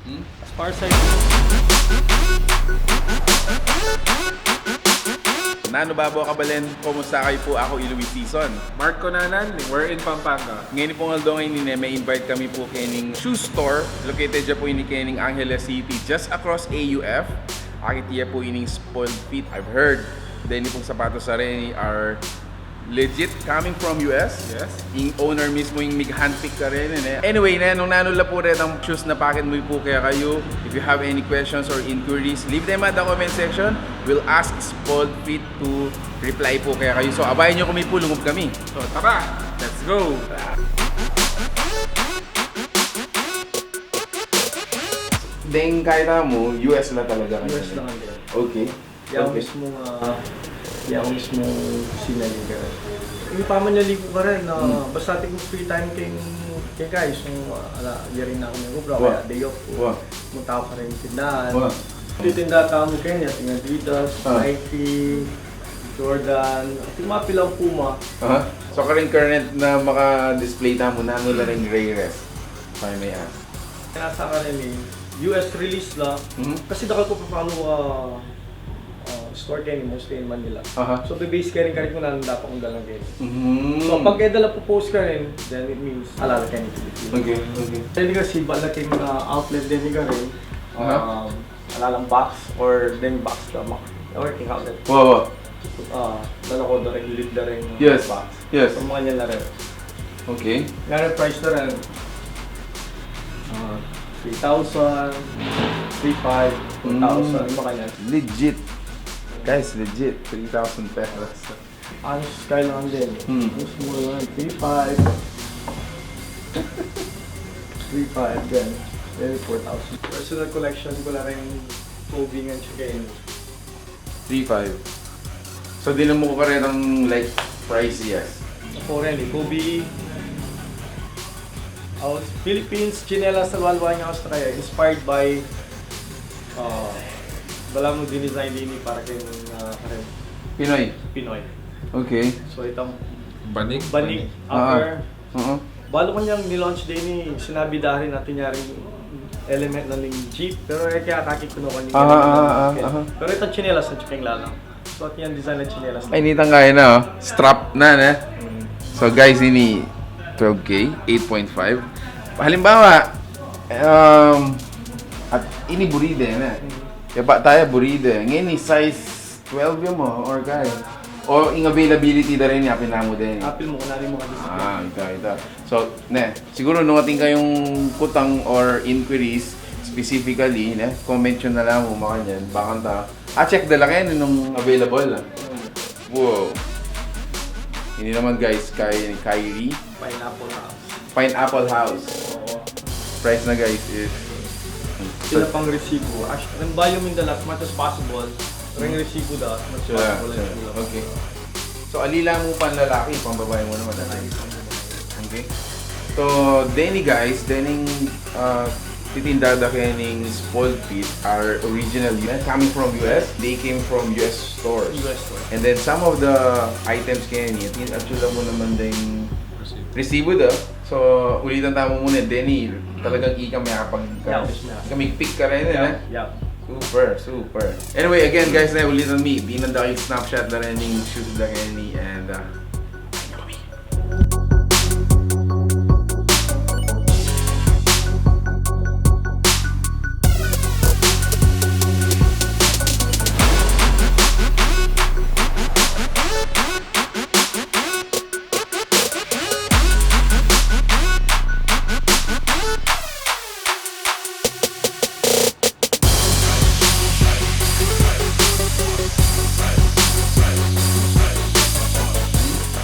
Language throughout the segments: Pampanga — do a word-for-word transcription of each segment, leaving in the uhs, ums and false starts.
As far as I Nanu babu, kabalen, kumusta kayu pu? Aku i Luis Sison. Mark Conanan, we're in Pampanga. Ngeni pung aldo ngeni, ne, me-invite kami pu kening shoe store. Located ya pu ini kening Angeles City, just across A U F. Akit ya pu ining Spoiled Feet. I've heard deni pung sapatos a reni are legit, coming from U S. Yes. Ing owner mismu ing mig-handpick kareni, ne. Anyway, ne, nung nanu la pu retang shoes na pakit mu pu kekayu, if you have any questions or inquiries, leave them at the comment section. We'll ask Spoiled Feet to reply pu kekayu. So, abayan yu kami pu, lungub kami. So, tara! Let's go! Deng kaya mu, U S la talaga kayu. U S la kayu. Okay. Yang mismung, ah, yang mismung sinali ka rin. Yung pamanali ko ka rin, ah, basta ating free time kay, kay guys, yung, ah, ala, yari na ako ng obra, kaya day off ko. Wa. Pumunta ako ka rin tindahan. Wa. Titinda tamu kayo, yung Adidas, Nike, Jordan, at yung mga pilang Puma. Aha. So, karing current na maka-display tamu, nanu la ring rarest? If I may ask. Nasa ka rin eh, U S release la. Mhm. Kasi dakal ku pa palu, ah, ah, store keni, mostly in Manila. Aha. So, base keni karin kung nanung dapat kung dalan keni. Mhm. So, pag e da la pu-post karin, then it means ala la keni Pilipino. Okay, okay. Deni kasi bala keni mga outlet deni karin, um, ala lang box or deni box la, ma-, or king outlet. Wa, wa. Ah, dala ko da rin, lead da rin, yes, box. Yes. So, mga yan na rin. Okay. Nga rin price na rin. Ah, three thousand, three five, four thousand, yung mga yan. Legit. Guys, legit. Three thousand pesos. Ang kailangan din. Hmm. Mas mura lang, three five. Three five, then, then four thousand. Personal collection ko lang rin, Kobe nga tsaka yun. Three five. So, di na mu karetang, like, pricey, yes. Ako rin, eh, Kobe. Aus Philippines, tsinelas na lualuan nga Australia, inspired by, uh, bala mu dinesign deni para kay, uh, kay Pinoy. Pinoy. Okay. So, itang banig, banig, ah, upper. Oo. Balu ku niyang nilaunch deni, sinabi da rin atin ya ring element na ning jeep, pero e kaya kaki kuno kani. Ah, ah, ah, ah. Pero itang tsinelas na tsaka ing lalam. So, atin yang design na tsinelas na. Ay, nitang kaya na, oh. Strap na, ne? Mm. So, guys, ini twelve K, eight point five. Halimbawa, um, at ini buride, ne? Mm. Yaba taya buride. Ngeni, size twelve ya mu, or kaya. O, ing availability da rin, apil na mu din. Apil mu, kunwari mu kasi. Ah, ita, ita. So, ne, siguro nung atin kayung kutang or inquiries, specifically, ne, comment yu na lang mu, makanyan. Bakanta, ah, check da la kayu nung available. Hmm. Wow. Ini naman, guys, kay, Kyrie. Pineapple House. Pineapple House. Oo. Price na, guys, is sila pang resibo. As, ring volume in the as much as possible. Ring resibo da, as much as possible. Sila, sila. Okay. So, ali la mu panlalaki, pambabae mu naman. Lalaki, pambabae. Okay. So, deni, guys, dening, ah, titinda da kening Spoiled Feet are original, coming from U S. They came from U S stores. U S store. And then some of the items keni, at, at sila mu naman ding resibo da. So, ulitan tamu muna, deni, talagang ika me apag, ika migpick ka rin, eh, ne? Yep. Super, super. Anyway, again, guys, ne, ulitan mi, binanda kayu Snapchat la rin ing shoes da keni, and, uh,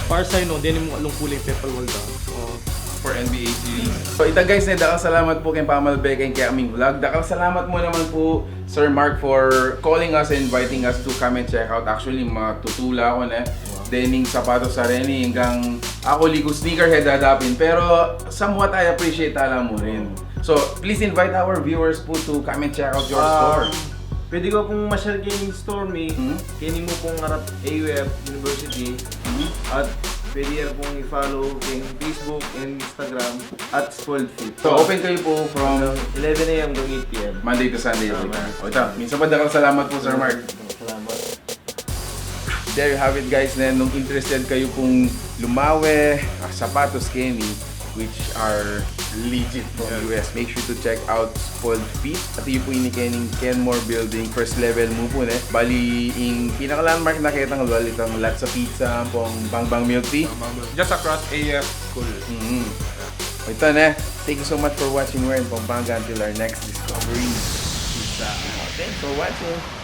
Para sa ino, deni mu lungkuli ing pepalwal da. So, for N B A series. So, ita guys, ne, dakal salamat pu keng pamalbe keng kekaming vlog. Dakal salamat mu naman pu, Sir Mark, for calling us and inviting us to come and check out. Actually, matutu la aku, ne. Wow. Dening sapatos a reni, hanggang aku, liku sneakerhead da pin. Pero somewhat I appreciate tala mu rin. So, please invite our viewers pu to come and check out your store. Um, pwede kayu pung masyal keni store mi, keni mu pung arap A U F University. At Pwede niyo pong i-follow king Facebook and Instagram at Spoiled Feet. So, open kayo po from Eleven a.m. hanggang eight p.m. Monday to Sunday. Ah, Every Monday time. to O ito, minsan pa, dakal salamat po, Sir Mark. Salamat. There you have it, guys. Na nung interested kayo pong lumawe, ah, sapatos keni, which are legit from U S, make sure to check out Spoiled Feet. At iyo po ini kening Kenmore Building, first level mu po, ne? Bali, ing pinaka-landmark na ketang lual itang Lots of Pizza, pong Bang Bang Milk Tea. Just across A F School. Mm-hmm. Ito, ne? Thank you so much for watching. We're in Pampanga until our next discovery. Peace out. Thanks for watching.